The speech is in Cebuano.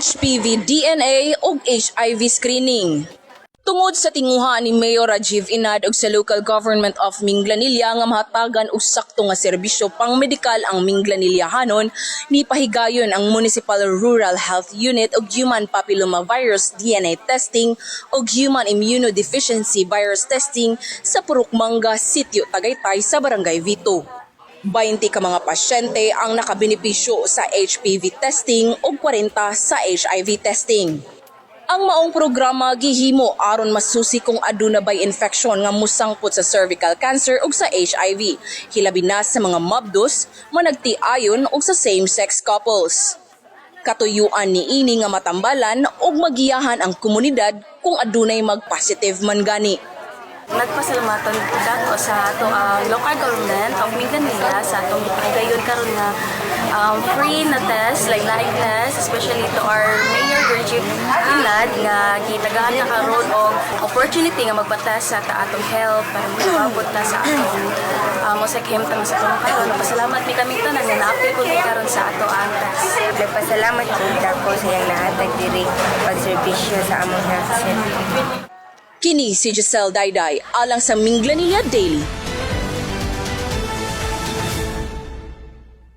HPV DNA ug HIV screening. Tungod sa tinguha ni Mayor Rajiv Inad ug sa local government of Minglanilla nga mahatagan og sakto nga serbisyo pangmedikal ang Minglanilla-hanon, ni pahigayon ang Municipal Rural Health Unit og Human Papillomavirus DNA testing ug Human Immunodeficiency Virus testing sa Purok Mangga, Sitio Tagaytay sa Barangay Vito. 20 ka mga pasyente ang nakabenepisyo sa HPV testing ug 40 sa HIV testing. Ang maong programa gihimo aron masusi kung aduna bay infeksyon nga musangpot sa cervical cancer ug sa HIV, hilabi na sa mga mabdos, managtiayon ug sa same-sex couples. Katuyuan ni ini nga matambalan ug magiyahan ang komunidad kung adunay mag-positive man gani. Nagpasalamatan dako sa ato ang local government of Minglanilla sa atong gipahigayon karon nga free na test, like laing test, especially to our Mayor Rajiv Inad nga gitagaan na karon og opportunity nga magpa-test sa ta atong health para makaabot ta sa atong sa kahimtang sa atong karon. Nagpasalamat mi kaming tanan nga naapil ko mi karon sa ato ang test. Nagpasalamat ko dako sa iyang nahatag diri pagserbisyo sa among health center. Kini si Giselle Dayday alang sa Minglanilla Daily.